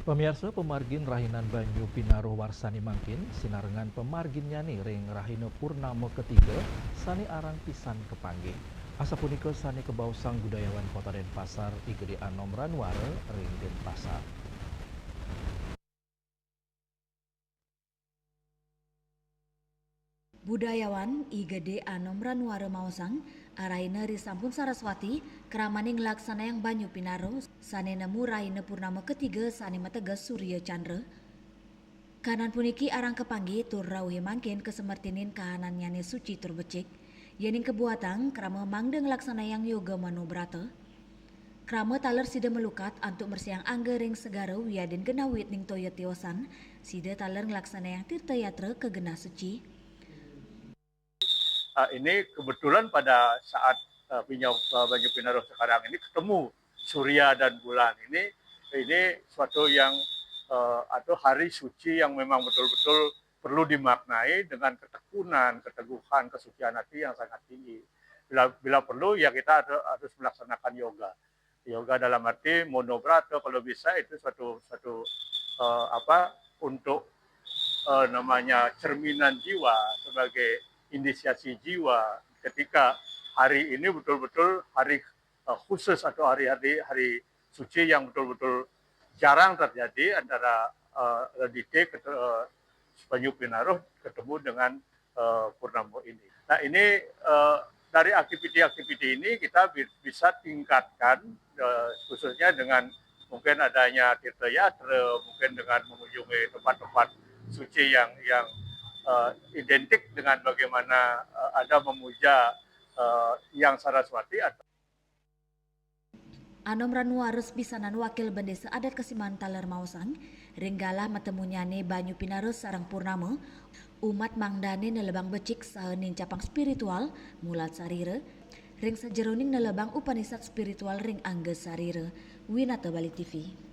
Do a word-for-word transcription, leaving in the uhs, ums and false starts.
Pamiarsa, pamargin rahinan banyu pinaruh warsane mangkin sinarengan pamarginnyane ring rahina purnama ketiga sane arang pisan kapanggih. Asapunika sane kabaosang budayawan Kota Denpasar, I Gede Anom Ranwara ring Denpasar. Budayawan I Gede Anom Ranwara maosang, arahina ri sampun Saraswati, kramane nglaksanayang banyu pinaruh sane nemu rahina purnama ketiga sane mateges Surya Chandra. Kahanan puniki arang kapanggih tur rauhe mangkin kasemertinin kahanannyane suci tur becik. Yening kabuatang, krama mangda nglaksanayang yoga manobrata. Krama taler sida malukat antuk mresihang angga ring segara wiadin genah wit ning toya tiosan, sida taler nglaksanayang tirta yatra ka genah suci. Ah, ini kebetulan pada saat, eh, Pinyau-, eh, Banyu Pinaruh sekarang ini ketemu Surya dan Bulan. Ini, ini suatu yang, eh, atau hari suci yang memang betul-betul perlu dimaknai dengan ketekunan, keteguhan, kesucian hati yang sangat tinggi. Bila, bila perlu, ya, kita ada, harus melaksanakan yoga. Yoga dalam arti monobrata, kalau bisa itu suatu, suatu, eh, apa, untuk, eh, namanya cerminan jiwa, sebagai inisiasi jiwa. Ketika hari ini betul-betul hari, eh, khusus atau hari, hari, hari suci yang betul-betul jarang terjadi antara, eh, Radite ket-, eh, Banyu Pinaruh ketemu dengan, eh, purnama ini. Nah, ini, eh, dari aktiviti-aktiviti ini kita bi-, bisa tingkatkan, eh, khususnya dengan mungkin adanya tirta yatra, mungkin dengan mengunjungi tempat-tempat suci yang, yang, eh, identik dengan bagaimana, eh, ada memuja, eh, Yang Saraswati atau Anom Ranwara sapisanan Wakil Bendesa Adat Kesiman taler maosang, ring galah matemunyane banyu pinaruh sareng purnama, umat mangdane nelebang becik saha nincapang spiritual mulat sarira, ring sajeroning nelebang upanisad spiritual ring angga sarira. Winata Bali T V.